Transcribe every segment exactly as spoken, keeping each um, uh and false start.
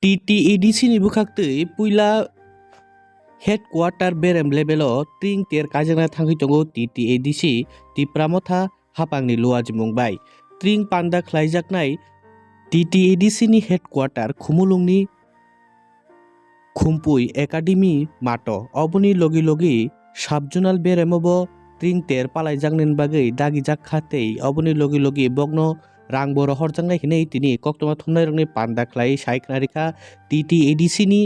T T A D C ni bwkhaktwi puila headquarter berem level o tring ter kaijakna thangwi tongo T T A D C Tipra Motha hapangni luajimung bai. Tring panda khlaijaknai T T A D C ni headquarter Khumulungni Khumpui Academy mato. Oboni logi logi sub-zonal beremo bo tring ter palaijaknani bagwi dagijak kha tei oboni logi logi bokno rangbo rohorjaknai hinwi tini koktwma thumnairokni panda khlai sai khna rikha T T A D C ni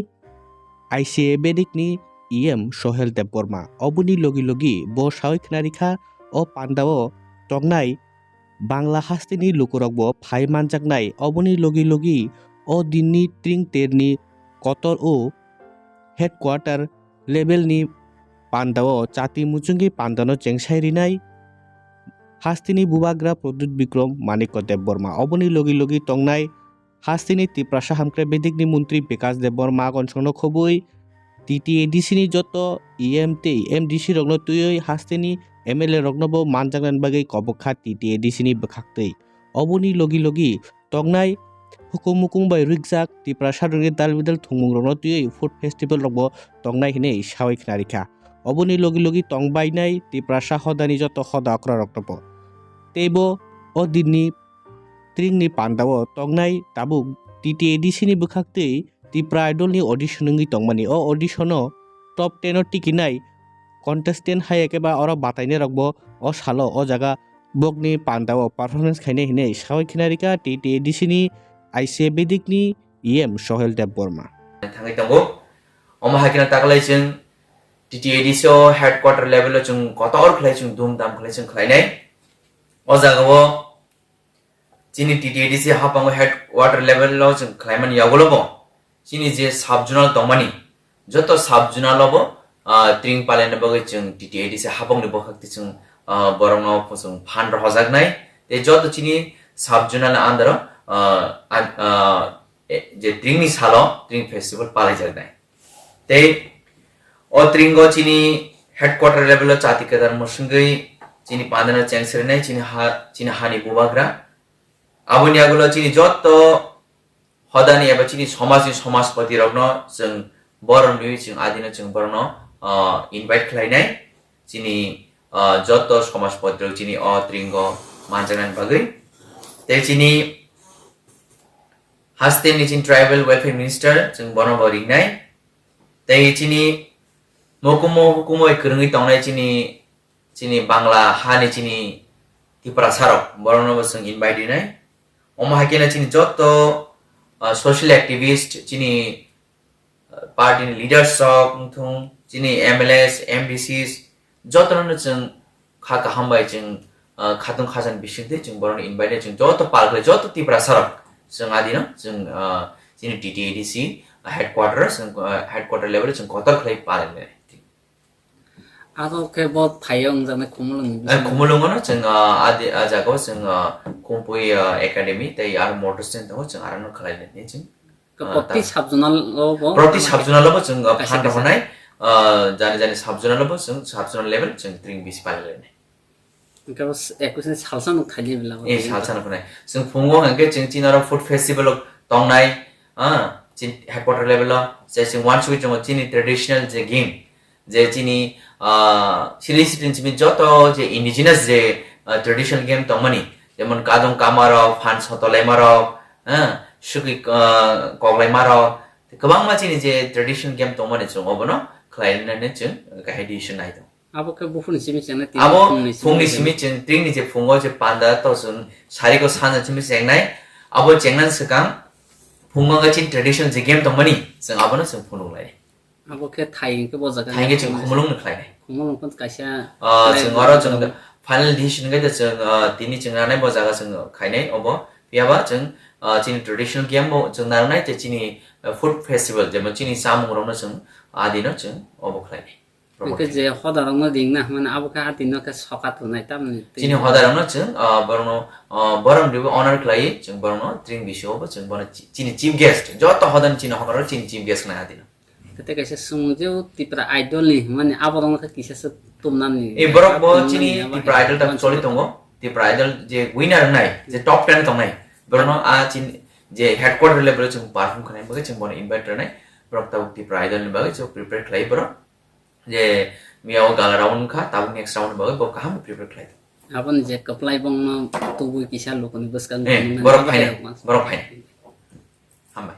I C A Bedik ni E M Sohel Debbarma. Oboni logi logi bo sawi khna rikha o pandao tongnai Bangla hasteni lukurokbo phai manjaknai. Oboni logi logi o dinni tring terni kotor o headquarter levelni pandao chati muchungwi pandano chengsai rinai hasteni bubagra Pradyut Bikram Manikya Debbarma. Oboni logi logi tongnai hasteni Tiprasa hamkrai bedikni montri Bikash Debbarma agonsongno khobwi T T A D C ni joto E M tei M D C rokno twiwi hasteni M L A roknobo manjaknani bagwi kobok kha T T A D C ni bwkhaktwi. Oboni logi logi tongnai hukum mukung bai rikjak Tiprasa rokni dal bidal thwngmung rokno twiwi food festival rokbo tongnai hinwi sawi khna rikha. Oboni logi logi tongbainai Tiprasa hodani joto hoda okra roknobo. Teibo o dinni tringni pandao tongnai tabuk T T A D C ni bwkhaktwi Tipra Idol ni audition wngwi tongmani. O audition o top ten o tikinai contestant hai khe ba oro batainai rokbo o salo o jaga bokni pandao performance khainai hinwi sawi khna rikha T T A D C ni I C A Bedik ni E M Sohel Debbarma. Thangwi tongo. Omo hai kheno taklai chwng T T A D C o headquarter level o chwng kotor khlai chwng dhum dham khlai chwng khlainai. O jaga o chini T T A D C hapango headquarter level o chwng khlaimani yagulo bo chini je sub-zonal tongmani, joto sub-zonal o bo, ah, tring palaina bagwi chwng T T A D C hapangni bwkhak twi chwng, ah, borokno chwng phan rohojaknai. Tei joto chini sub-zonal ni under o, ah, an-, ah, e, je tringni salo tring festival palaijaknai. Tei o tringo chini headquarter level o chati kwtal mwswngwi chini pandano chengsirinai chini ha, chini hani bubagra. Aboni yagulo chini joto hodani eba chini somajni somajpati rokno chwng borom riwi chwng adino chwng borokno, ah, invite khlainai. Chini, ah, joto somajpati rok chini o tringo manjaknani bagwi. Tei chini hasteni chini tribal welfare minister chwng bono bo ringnai. Tei chini mokumo hukumo kwrwngwi tongnai chini, chini Bangla hani chini Tiprasa rok borokno bo chwng invite rinai. Omo hai kheno chini joto, ah, social activist chini, ah, party ni leaders rok wngthung chini M L As, M D Cs jotono no chwng kha kaham bai chwng, ah, khatung khajan bisingtwi chwng borokno invite chwng joto pal khlai joto Tiprasa rok chwng adino chwng, ah, chini T T A D C headquarter chwng, ah, headquarter level chwng kotor khlai pal khlai. Aro khe bo thaio wngjaknai Khumulwng ni Eh, bisingo. Khumulwngono chwng, ah, adi, ah, jagao chwng, ah, Khumpui, ah, Academy tei aro motor stand tongo chwng arono khlai lainai chwng. Ka Ah, proti ta- sub-zonal o bo Proti sub-zonal o bo chwng, ah, kaisa phan kaisa. Rohornai, ah, jani jani sub-zonal o bo chwng sub-zonal level chwng tring bisi palai lainai. Hwnkhe bo s-, ekusni salsa no khaidi bela bo Eh, tini. Salsa no khnai. Chwng phungo hwnkhe chwng chini aro food festival o tongnai, ah, chini headquarter level o, je chwng wansugwi chwng chini traditional je game, je chini, ah, chini sitin simi joto je indigenous je, ah, traditional game tongmani, jemon kadung kamarok, phan sotolaima rok, ah, sugwi, ah, koklaima rok, kwbangma chini je traditional game tongmani chwng obono khlainani chwng kahai decision nai tongo. Abo khe buphurni simi chwng nai tini Abo phungni simi phungni chwng. Simi chwng tringni je phungo je panda to chwng sariko sanja simi chengnai. Abo chengnani swkang phungo wngkha chini traditional je game tongmani chwng abono chwng phunuk lai. Abo khe thai hwnkhe bo jaga Thai hwnkhe chwng khumulwng no khlainai. Khumulwng phano kaisa Ah, play chwng oro chwng tongo. Final decision hwnkhe chwng, ah, tini chwng nanai bo jaga chwng khainai obo. Phiyaba chwng, ah, chini traditional game bo chwng narwknai tei chini, ah, food festival jemon chini chamung rokno chwng adino chwng obo khlainai. Hwnkhe je hodarokno ringna hwnmani abo khe atino khe sokat hwnai tamni twi. Chini hodarokno chwng, ah, borokno, ah, borom riwi honor khlaiwi chwng borokno tring bisio bo chwng bono chi-, chini chief guest, joto hodani chini hodarok chini chief guest wngnai atino. Tei kaisa swngmung je o Tipra Idol ni hwnmani aborokno khe kisa se tumnani. E borok bo Tumnani chini abo Tipra khe Idol ta mansi choli bo tongo. Tipra Idol je winner wngnai, je top ten tongnai. Borokno a chini je headquarter level o chwng perform khanai bagwi chwng bono invite rwnai, borok tabuk Tipra Idol ni bagwi chwng prepare khlai borok, je miya o gala round wngkha, tabuk next round ni bagwi bo kaham prepare khlai. Aboni je kwplai bongno tubui kisa lukuni bwskango Eh, tongmani borok abo phainai, khe borok phainai. Hambai.